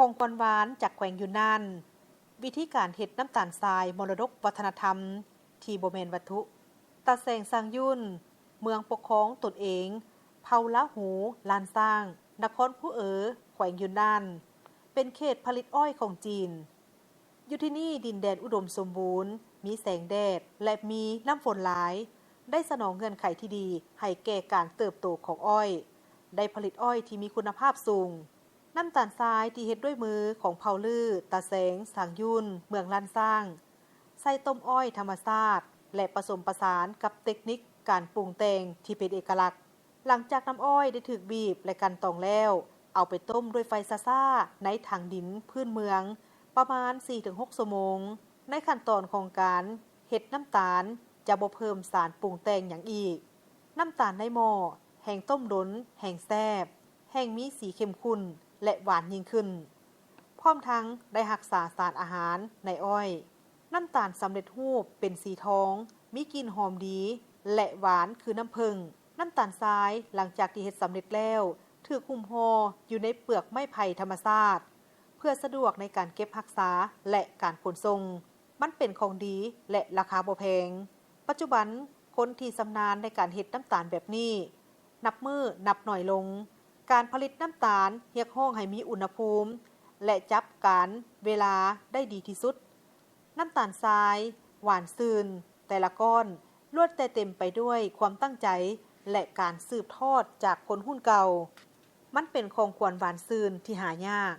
ຂອງຂວັນຫວານຈາກແຂວງຢູນນານ. ວິທີການເຮັດນ້ຳຕານຊາຍ ມໍລະດົກວັດທະນະທຳທີ່ບໍ່ແມ່ນວັດຖຸ. ຕາແສງຊາງຍຸນ, ເມືອງປົກຄອງຕົນເອງ ເຜົ່າລາຫູ ລ້ານຊ້າງ, ນະຄອນຄູເອີ, ແຂວງຢູນນານ, ເປັນເຂດຜະລິດອ້ອຍຂອງຈີນ. ຢູ່ທີ່ນີ້ ດິນແດນອຸດົມສົມບູນ, ມີແສງແດດ ແລະ ມີນ້ຳຝົນຫຼາຍ, ໄດ້ສະໜອງເງື່ອນໄຂທີ່ດີໃຫ້ແກ່ການເຕີບໂຕຂອງອ້ອຍ, ໄດ້ຜະລິດອ້ອຍທີ່ມີຄຸນນະພາບສູງ. ນ້ຳຕານຊາຍທີ່ເຮັດດ້ວຍມືຂອງເຜົ່າລື ຕາແສງ ຊາງຍຸນ ເມືອງລ້ານຊ້າງ, ໃສ່ຕົ້ມອ້ອຍທຳມະຊາດ ແລະ ປະສົມປະສານກັບເຕັກນິກການປຸງແຕ່ງທີ່ເປັນເອກະລັກ. ຫຼັງຈາກນ້ຳອ້ອຍໄດ້ຖືກບີບ ແລະ ກັ່ນຕອງແລ້ວ, ເອົາໄປຕົ້ມດ້ວຍໄຟຊ້າໆໃນຖັງດິນພື້ນເມືອງປະມານສີ່ເຖິງຫົກຊົ່ວໂມງ. ໃນຂັ້ນຕອນຂອງການເຮັດນ້ຳຕານຈະບໍ່ເພີ່ມສານປຸງແຕ່ງຫຍັງອີກ. ນ້ຳຕານໃນໝໍ້ແຮ່ງຕົ້ມດົນ, ແຮ່ງແຊບ, ແຮ່ງມີສີເຂັ້ມຂຸ້ນ ແລະ ຫວານຍິ່ງຂຶ້ນ. ພ້ອມທັງໄດ້ຮັກສາສານອາຫານໃນອ້ອຍ. ນ້ຳຕານສຳເລັດຮູບເປັນສີທອງ, ມີກິ່ນຫອມດີ ແລະ ຫວານຄືນ້ຳເຜິ້ງ. ນ້ຳຕານຊາຍຫຼັງຈາກທີ່ເຮັດສຳເລັດແລ້ວ ຖືກຫຸ້ມຫໍ່ຢູ່ໃນເປືອກໄມ້ໄຜ່ທຳມະຊາດ ເພື່ອສະດວກໃນການເກັບຮັກສາ ແລະ ການຂົນສົ່ງ. ມັນເປັນຂອງດີ ແລະ ລາຄາບໍ່ແພງ. ປັດຈຸບັນ, ຄົນທີ່ຊຳນານໃນການເຮັດນ້ຳຕານແບບນີ້ ນັບມື້ນັບໜ້ອຍລົງ. ການຜະລິດນ້ຳຕານຮຽກຮ້ອງໃຫ້ມີອຸນຫະພູມ ແລະ ຈັບການເວລາໄດ້ດີທີ່ສຸດ. ນ້ຳຕານຊາຍ ຫວານຊື່ນ, ແຕ່ລະກ້ອນລ້ວນແຕ່ເຕັມໄປດ້ວຍຄວາມຕັ້ງໃຈ ແລະ ການສືບທອດຈາກຄົນຮຸ່ນເກົ່າ. ມັນເປັນຂອງຂວັນຫວານຊື່ນທີ່ຫາຍາກ.